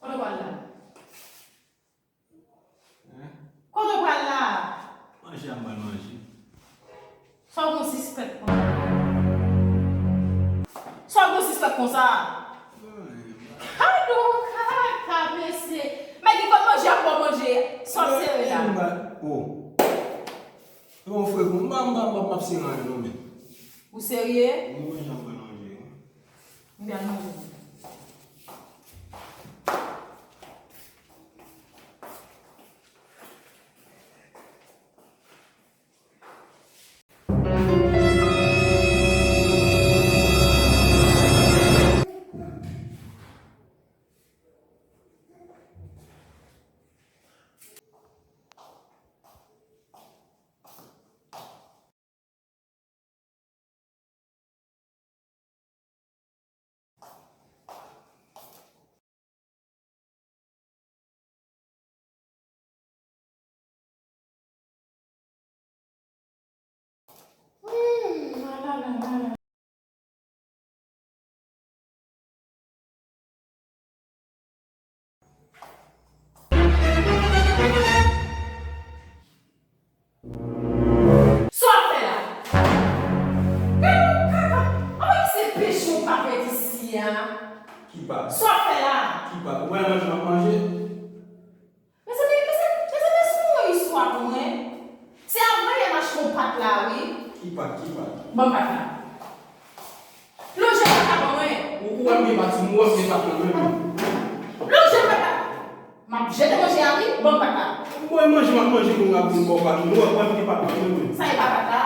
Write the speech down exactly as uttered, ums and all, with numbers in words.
Kote w pral la? Hein? Kote w pral la? Manje a m pral manje. Sa w gon sispèk konsa? Sa w gon sispèk konsa? Ay, non, kaka, mesye. Men ki kote manje ap bon manje? Sa w sere la? Oh. Se yon frekan. M pa, m pa, m pa, m pa ap sere anyen non, men. Ou serye? Wi, manje a m pral manje, wi. M pral manje. Hmm, la, la, la, la, la. Sa w ap fè la? Gade yon kaka! Anmwey, se peche w pa fèt isi a. Ki pa? Sa w ap fè la? Ki pa? Ou wè manje m ap manje? Mezanmi, mezanmi, mezanmi, se yon istwa pou mwen. Se avanyè m achte yon pat la, wi. Ki pat, ki pat? Ban m pat la. Lonje pat la ban mwen. Ou, ou wè m gen pat sou mwen, ou wè m gen pat nan men m. Lonje pat la. M ap jete manje a, wi, ban m pat la. Mwen manje, m ap manje, mwen ap vin ba w pat mwen. Ou wè m gen pat nan men mwen. Sa e pa pat la?